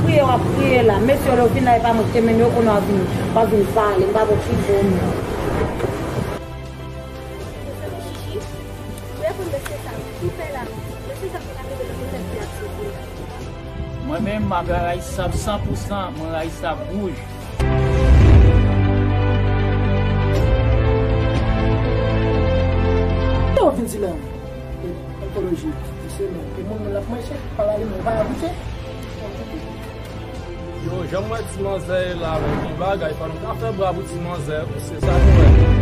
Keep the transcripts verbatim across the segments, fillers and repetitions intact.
Kriye w ap kriye la. Mesye yo vin la, e pa mwen ki te mennen yo, kounye a w ap vin, w ap vin pale, m pa bon ki bon non. Mwen menm, m ap rayi sab san pou san, mwen rayi sab wouj. Sa w vin di la? Antoloji, misye menm. E moun menm l ap manje, pa pale, mwen pa abiche. Yo, jan m wè ti manzè ye la, men gen bagay, fò nou ta fè bra pou ti manzè, wi, se sa nou wè.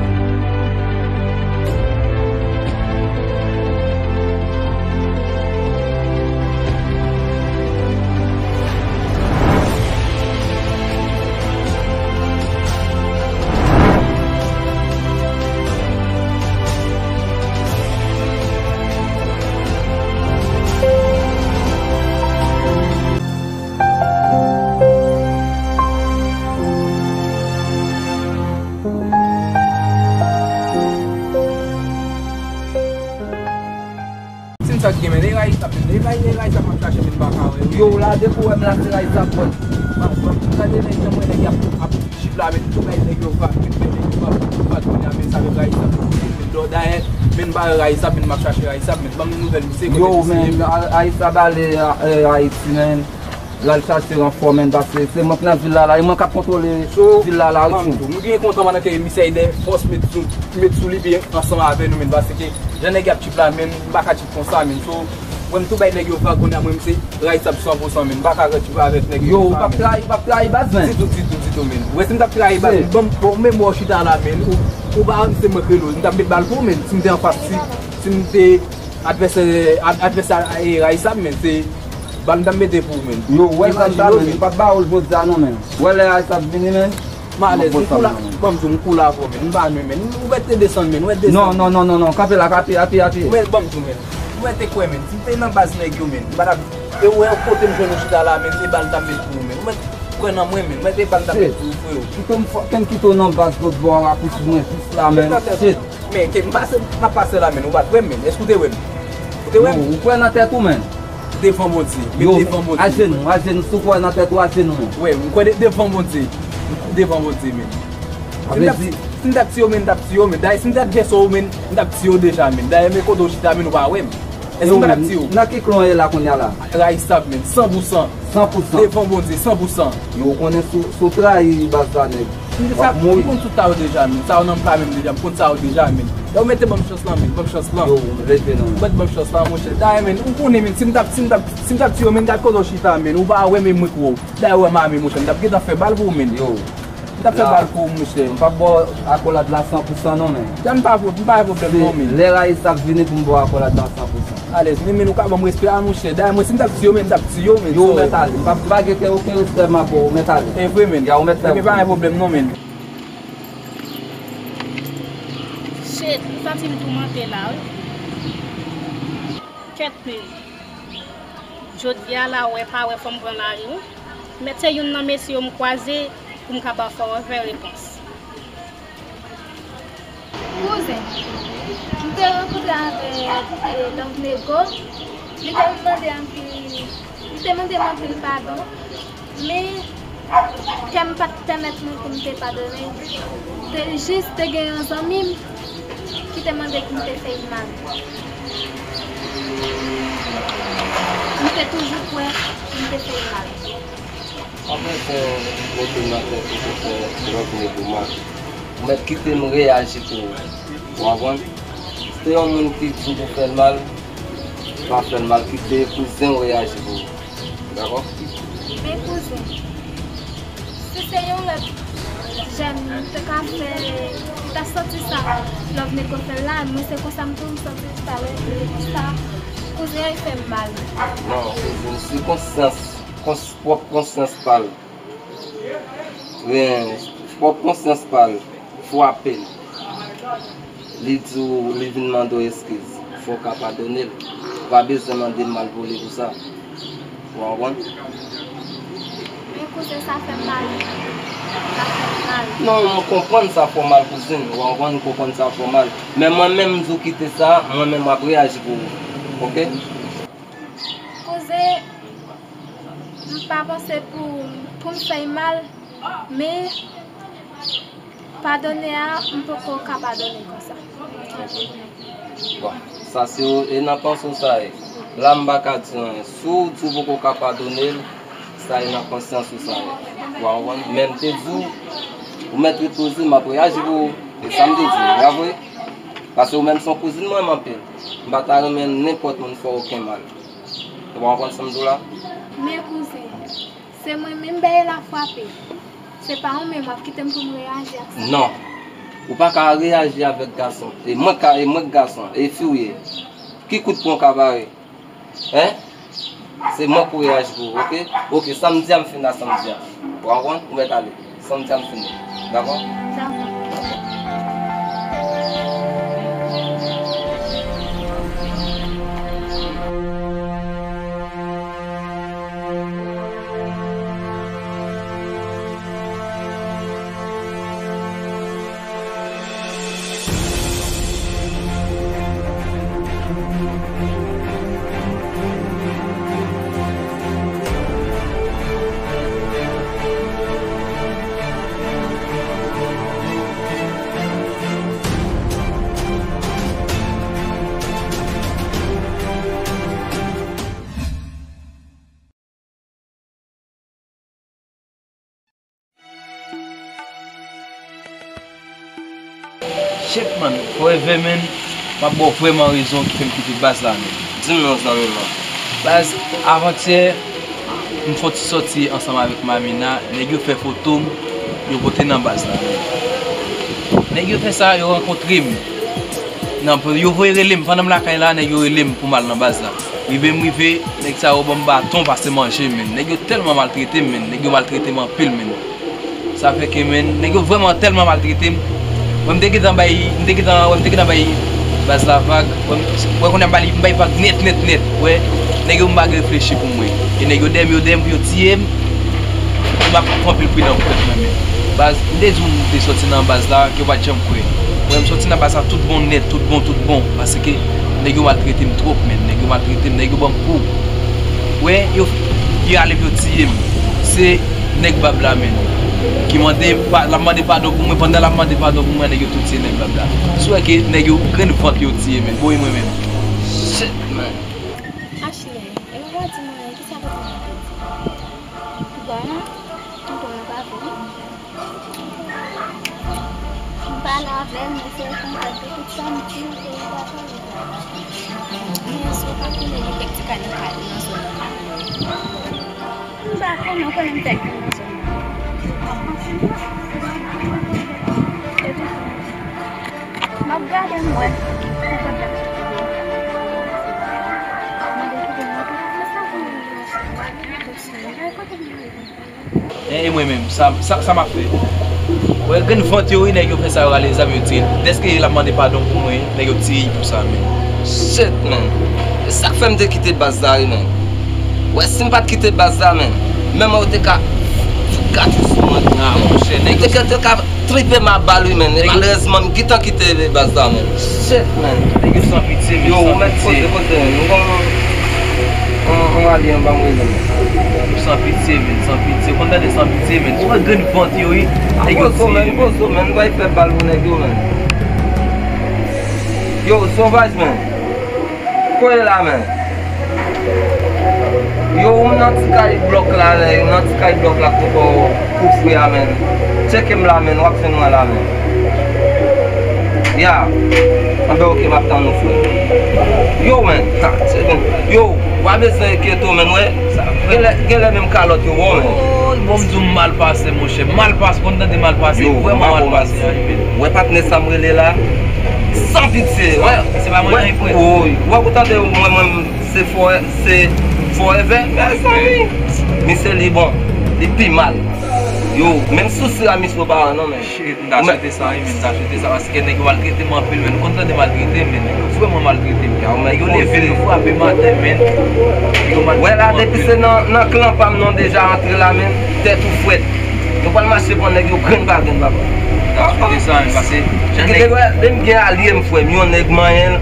Sin sa k gen, men, e rayi sa, men, e rayi, e rayi sa m ap chache, men, m pa ka wè, wi. Yo, la, depi w wè m la, se rayi sa, bon. Bon, bon, gade nèg nan mwen, nèg y ap, ap chif la, men, tou bay nèg yo va, men, men, nèg yo va, va kounye a, men, sa, men, rayi sa, men, dayè, men, m pa wè rayi sa, men, m ap chache rayi sa, men, ban m nouvèl misye, kote misye ye, men. Yo, men, a-, rayi sa, bale, a-, e, Ayiti, men. L al chache ranfò, men, paske se mwen k nan vil la, la, e mwen k ap kontwole vil la, la, wi, tou. Nou byen kontan pandan ke misye de fòs met sou, met sou li, byen ansanm avè nou, men, paske jan nèg y ap chif la, men, m pa ka chif konsa, men, so, mwen, m tou bay nèg yo vag, kounye a, mwen, m se rayi sab san pou san, men, m pa ka chif avèk nèg yo konsa, men. Yo, ou p ap trayi, ou p ap trayi baz, men. Ditou, ditou, ditou, men. Ou wè, si m t ap trayi baz, ban m, bon, menm wè w chita la, men, ou, ou pa wè m se mwen k rele w, m t ap met bal pou ou, men, si m te anfas, si, si m te advèsè, ad-, advèsè, e, rayi sab, men, se Bal m t ap mete pou ou, men. Yo, wè zam sa, men. M p ap ba ou l jodi a, non, men. Wè lè a sa ap vini, men. M alèz, m koul a, ban m di w, m koul avè w, men. M pa nwi, men. Ou mèt te desann, men. Ou mèt desann. Non, non, non, non, non. Kanpe la, kanpe, api, api. Ou mèt, ban m di w, men. Ou mèt te kwè, men. Si m te nan baz nèg yo, men. M pa t ap, e ou wè kote m jwenn ou chita la, men. Se bal m t ap met pou ou, men. Ou mèt kwè nan mwen, men. Ou mèt se bal m t ap met pou ou, freo. Kite m fò, kite m kite w nan baz lòt bò a, rapousi mwen jis la, men. Shit. Men, ke m pase, m ap pase la, men, ou pa t wè m, men. Èske ou te wè m? Ou te wè m? Yo, ou kwè nan tèt ou, men? Devan Bondye. Met devan Bondye. Yo, ajenou, ajenou, si w kwè nan tèt ou, ajenou, men. Wi, m kwè de-, devan Bondye. M kwè devan Bondye, men. Si m t ap, si m t ap tiye w, men, m t ap tiye w, men. Dayè, si m te advèsè w, men, m t ap tiye w deja, men. Dayè, men kote w chita, men, ou pa wè m. Èske m pa t ap tiye w? Nan ki klan w ye la kounye a la? Rayi sab, men, san pou san. San pou san. Devan Bondye, san pou san. Yo, ou konnen si w, si w trayi baz la, nèg, w ap mouri. M konn tout sa yo deja, men. Sa yo nan pla menm deja, m konn sa yo deja, men. Yo, mete ban m chans lan, men, ban m chans lan. Yo, rete non, men. Mèt ban m chans lan, monchè. Dayè, men, ou konnen, men, si m t ap, si m t ap, si m t ap tiye w, men, gad kote w chita, men. Ou pa wè, men, mwen k wè w. Dayè, ou wè m ame, monchè, m t ap gentan fè bal pou ou, men. Yo. M t ap fè bal pou ou, monchè. M p ap ba w akolad la san pou san non, men. Dayè, m pa, m pa gen pwoblèm non, men. Lè rayi sa ap vini pou m ba w akolad la san pou san. Alèz, men, men, ou ka ban m respè a, monchè. Dayè, mwen, si m t ap tiye w, men, m t ap tiye w, men. Yo, ou mèt ale. M pa, m pa gen okenn respè m ap ba w, ou mèt ale. E vre, men. Ya, ou mèt fè. Ebyen, pa gen pwoblèm non, men. Shit, m santi m toumante la, wi. Kèt, men. Jodi a la, wè pa wè, fò m pran lari, wi. Mèt se youn nan mesye yo m kwaze pou m ka ba w fè w fè repons. Kouzen, m te rankontre avèk, e, Love Nego. Li te mande anpil, li te mande m anpil padon. Men, kè m pa t pèmèt mwen pou m te padone. Te jis te gen yon zanmi m ki te mande ki m te fè l mal. M te toujou kwè ki m te fè l mal. Pa bezwen mete nan tèt ou pou fè lòt nèg ou mal. Ou mèt kite m reyaji pou ou. Ou konprann? Si te yon moun ki di w pou fè l mal, pa fè l mal, kite kouzen w reyaji pou ou. Dakò? Men kouzen, si se yon lòt jèn m te ka fè, m ta santi sa, Love Nego fè l la, mwen se konsa m tou m santi talè, sa kouzen an fè m mal. Non, kouzen, sikonstans, kons-, pwòp konsyans pa l. Ren, pwòp konsyans pa l frape l. Li di w, li vin mande w eskiz. Fò w ka padone l. Ou pa bezwen mande m mal pou li pou sa. Ou konprann? Men kouzen, sa fè m mal. Sa fè m mal. Non, mwen konprann sa fè w mal, kouzin. Ou konprann, mwen konprann sa fè w mal. Men mwen menm, m di w kite sa, mwen menm, m ap reyaji pou ou. Oke? Kouzen, m Pa panse pou, pou m fè l mal, men padone a, m poko ka padone konsa. Bon, sa se w, e nan panse w sa ye. La m pa ka di anyen. Si w di w poko ka padone l, sa ye nan konsyans ou sa ye. Ou konprann? Men m te di w, ou mèt repoze, m ap reyaji pou ou. E sa m te di w, pa vre? Paske ou menm se yon kouzin mwen, m anpil. M pa ta renmen nenpòt moun fè w okenn mal. Ou pa konprann sa m di w la? Men kouzin, se mwen menm bèyè la frape. Se pa ou menm w ap kite m pou m reyaji ak sa. Non. Ou pa ka reyaji avèk gason. E mwen ka, e mwen k gason. E fi w ye. Ki kout pwen w ka bare? Hein? Se mwen pou reyaji pou ou, oke? Oke, sa m di a m fini la, sa m di a. Ou konprann? Ou mèt ale. Sa m di a m fini. Dakò? Dakò. Shit, man. Forever, man. M ap ba w vrèman rezon ki fè m kite baz la, man. Di m non, zanmi m lan. Baz, avantyè, m fè yon ti sòti ansanm avèk Mamina. Nèg yo fè foto m, yo pote nan baz la, man. Nèg yo fè sa, yo rankontre m. Nan, yo voye rele m. Pandan m lakay la, nèg yo rele m pou m al nan baz la. Rive m rive, nèg sa yo ban m baton, pase manje, men. Nèg yo tèlman maltrete m, men. Nèg yo maltrete m anpil, men. Sa fè ke, men, nèg yo vrèman tèlman maltrete m. Mwen, m te gentan bay, m te gentan, wè, m te gentan bay baz la vag. Wè, m, wè, kounye a m bay, m bay vag nèt, nèt, nèt. Wè, nèg yo m pa gen reflechi pou mwen. E nèg yo dèyè m, yo dèyè m pou yo tiye m. E m ap pran anpil pridan pou tèt mwen, men. Baz, m te di w m te sòti nan baz la, ke w pa t janm kwè. Wè, m sòti nan baz la tout bon nèt, tout bon, tout bon. Paske nèg yo maltrete m twòp, men. Nèg yo maltrete m, nèg yo ban m kou. Wè, yo, yo ale pou yo tiye m. Se nèg bab la, men. Ki mande, pa, l ap mande padon pou mwen, pandan l ap mande padon pou mwen, nèg yo tou tiye nèg bab la. Si w wè ke nèg yo grenn vant yo tiye, men. Bon, e mwen menm. Shit, man. Ashley, e ou pa di mwen, kisa kote mwen te di? Bon, tonton mwen pa vle. M pale avè l, men se konprann ke tout sa m di, se li pa vle. Men si w pa konnen, gen kèk ti kay nan kay, nan zòn nan. M pa konnen, ou konnen m fèk vin nan zòn nan. M ap pase nan. Epi, m ap gade m wè. Ou konn sa k soti. Mande kite m nan tout. Men sa pou mwen. Tout sa. Bay kote m nan. E, e mwen menm, sa, sa, sa m ap fè? Wè, grenn vant yo, wi, nèg yo fè sa, yo rale zam, yo tiye l. Dèske l ap mande padon pou mwen, nèg yo tiye l pou sa, men. Shit, man. E sa k fè m te kite baz la, wi, man. Wè, si m pa t kite baz la, man, menm yo te ka fout gate sou mwen. Ah, monchè, nèg yo te ka, te ka tripe m a bal, wi, man. E malerezman, m gentan kite baz la, man. Shit, man. Nèg yo san pitye, men. Yo, ou mèt poze kote, man. Nou gon, on, on alye anba m rele, man. San pitye, men, san pitye. Ou konn tande san pitye, men. Ou wè grenn vant yo, wi. Nèg yo pozo, men, pozo, men. Bay fè bal pou nèg yo, men. Yo, sovaj, men. Kote la, men. Yo, ou nan ti kay blòk la, men. Ou nan ti kay blòk la k poko kouvri a, men. Tcheke m la, men. W ap jwenn mwen la, men. Ya. Anben, oke, m ap tann ou, frè. Yo, men. Ha, se bon. Yo, w pa bezwen enkyete w, men, wè. Genlè, genlè menm kalòt yo bon, men. Woy, bon, m di w m mal pase, monchè. Mal pase, konn tande mal pase, vrèman mal pase, wi, men. Wè patnè sa m rele la. San pitye, wè. Se pa mwen, non, frè. Woy, wè, ou tande, mwen, mwen, se fò, se forever, mezanmi. Misye li bon, li pi mal. Yo, menm sousi a misye pa wè non, men. Shit, m ta swete sa, wi, men, m ta swete sa, paske nèg yo maltrete m anpil, men, nou konn tande maltrete m, men, nèg yo vrèman maltrete m, men, nèg yo leve m, yo frape m atè, men, nèg yo maltrete m anpil. Wè la, depi se nan, nan klan pa m non deja antre la, men, tèt ou frèt. Nou pral mache pran nèg yo grenn pa grenn, papa. Kote sa menm, pase jan nèg. Menm gen alye m, frè m, yon nèg manyen l,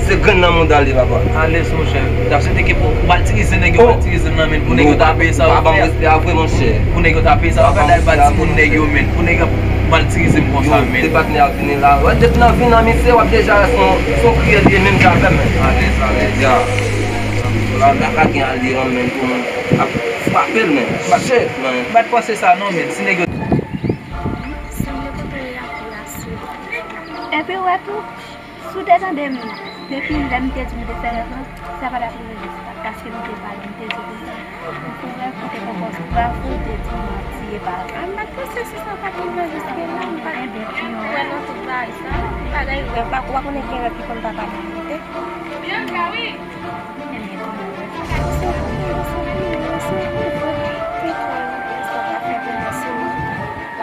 se grenn nan mouda l ye, papa. Alèz, monchè. T ap swete ke pou maltirize nèg yo, maltirize m nan men, pou nèg yo ta peye sa yo fè. Pa ban m respè a vre, monchè. Pou nèg yo ta peye sa yo fè, bay bati pou nèg yo men, pou nèg yo ap maltirize m konsa men. Yo, te patnè a vini la. Wè, depi nan vin nan misye, w ap deja wè se yon, se yon kriyèl li ye menm jan avè m, men. Alèz, alèz. Ya. La, la ka gen alye an men, pou mwen ap frape l, men. Shit, men. M pa t panse sa non, men. Si nèg yo Sanble kote w ye a pi asou. Epi w wè tou, si w te tande m, depi lè m te di m te fè rèv lan, sa pa t ap rive jis la, paske m te pale, m te di konsa. M fè rèv, m te pran pòz brav, ou te di m manti, e pa vre. M pa t panse si sa t ap rive jiske la, m pa t wè nan tout bagay sa. Bagay rèv la, ou pa konnen gen rèv ki konn pa pale verite.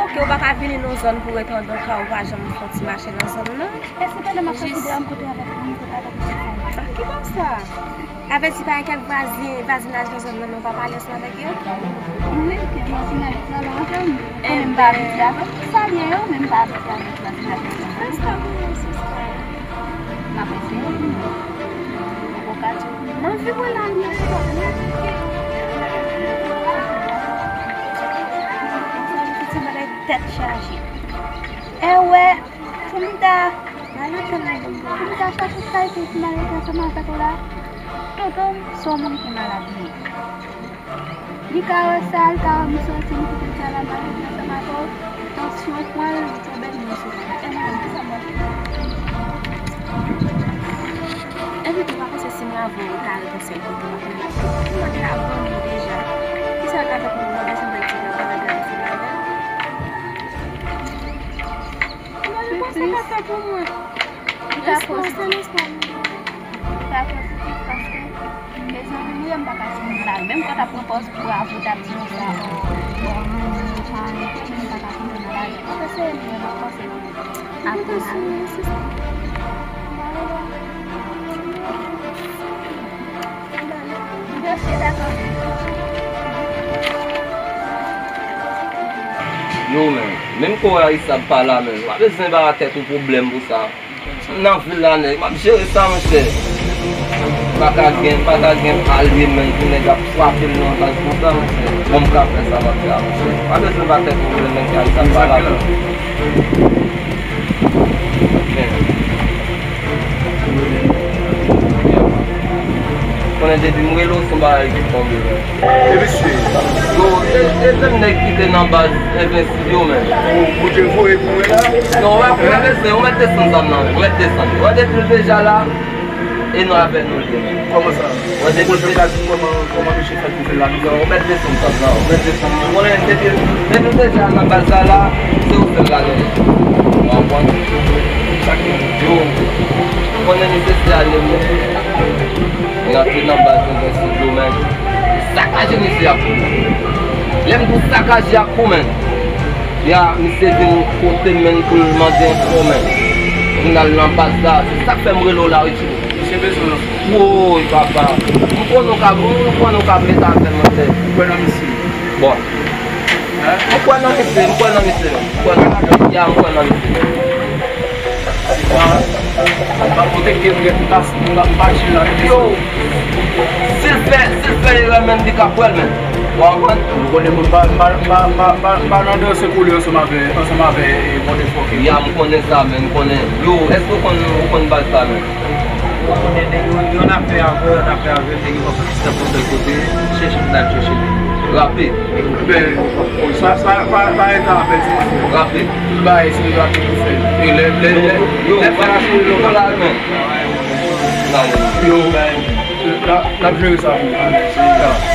Oke, ou pa ka vini nan zòn pou ret anndan kay ou, pa janm fè ti mache nan zòn nan. E se pandan m ap konsidere m kote avèk moun, kote avèk moun. Ki konsa? Avèti pa gen kèk vwazen, vwazinaj nan zòn nan, men ou pa pale ansanm avèk yo? Wi, gen vwazinaj nan zòn nan, anfen, m konnen m pa abitye avèk sa byen yo, men m pa abitye avèk vwazinaj nan zòn nan. Fè sa pou mwen, sista. M ap eseye pou mwen. Mwen poko ka di w. M anvi wè la, m anvi wè la. Sa vle di se bagay tèt chaje. E wè, pou m ta, pou m ta chache kay pou m al rete ansanm avèk ou la, tonton m se yon moun ki malad li ye. Li ka wè sa, li ka wè m soti, m kite sa la, m al rete ansanm avè w. Tansyon pran l, li tonbe, li mouri sou kay la. E mwen menm, kisa m ap fè? Epi tou, pa panse si mwen avè w, ou ka ret yon sèl kote, m ap mande, m ap mande avan nou deja. Kisa l ka fè pou mwen, mwen bezwen bay ti granpa la gade ansanm avè l? Mwen panse ka fè pou mwen. Li ka pozitif. Li ka pozitif paske mezanmi, mwen menm pa ka sou moun la. Menm kò t ap pran pòz pou avou, t ap di konsa, o, bon, mwen pa rete, mwen pa ka konprann bagay. Mwen panse mwen, mwen panse mwen. Apre la. Yo, men, menm kò a Issa ap pale a, men, w pa bezwen ba tèt ou pwoblèm pou sa. Nan vil la, nèg, m ap jere sa, monchè. Pa ka gen, pa ka gen alye, men, pou nèg ap frape l nan baz konsa, monchè. Bon, m ka fè sa, m ap fè a, monchè. Pa bezwen ba tèt ou pwoblèm, menm kò a Issa ap pale a, men. Konnen depi m rele w, se yon bagay ki tonbe, men. E mesye, yo, e, e menm nèg ki te nan baz Envensiv yo, men. Ou, ou te voye pou mwen la? Non, w ap, w ap desann, w mèt desann zam nan, men. W mèt desann. W depi l deja la, e nou avè nou l ye, men. Kòman sa? W depi l deja. Kòman, kòman misye fè pou fè la, non? Yo, w mèt desann zam nan, w mèt desann. Konnen depi, depi deja nan baz la la, se ou sèl la genyen. Ou konprann? Yo, konnen misye se alye m ye. Li rantre nan baz Envensiv yo, men. Sakaje misye ak kou. Lè m di w sakaje ak kou, men. Ya, misye vin kote m, men, pou l mande enfo, men. Vin al nan baz la. Se sa k fè m rele w la, wi, timoun. Misye bezwen w. Woy, papa. M konnen w ka, m konnen w ka met avè m, monchè. M kwè nan misye. Bon. Hein? M kwè nan misye, m kwè nan misye, men. M kwè nan, ya, m kwè nan misye, men. M pa, m pa kote ke m gen m pa, m pa, m pa chill ak misye. Yo, si l fè, si l fè erè, men, li ka pran l, men. Ou konprann? Ou konnen m pa, m pa, m pa, m pa, m pa, m pa nan danse koule ansanm avè, ansanm avè, e, motherfucker. Ya, m konnen sa, men, m konnen. Yo, èske w konn, ou konn baz sa, men? Ou konnen nèg yo, yon afè avè, yon afè avè, nèg yo pa fè sa pou sèl kote, chèche m, n al chèche li. Rapid. Ben, sa, sa, pa, pa eta apèdi. Rapid. Tout bagay se rapid pou fè. E lè, lè, lè, yo, lè fè la cheri lokal la, men. Yo, ben, n ap, n ap jere sa pou nou.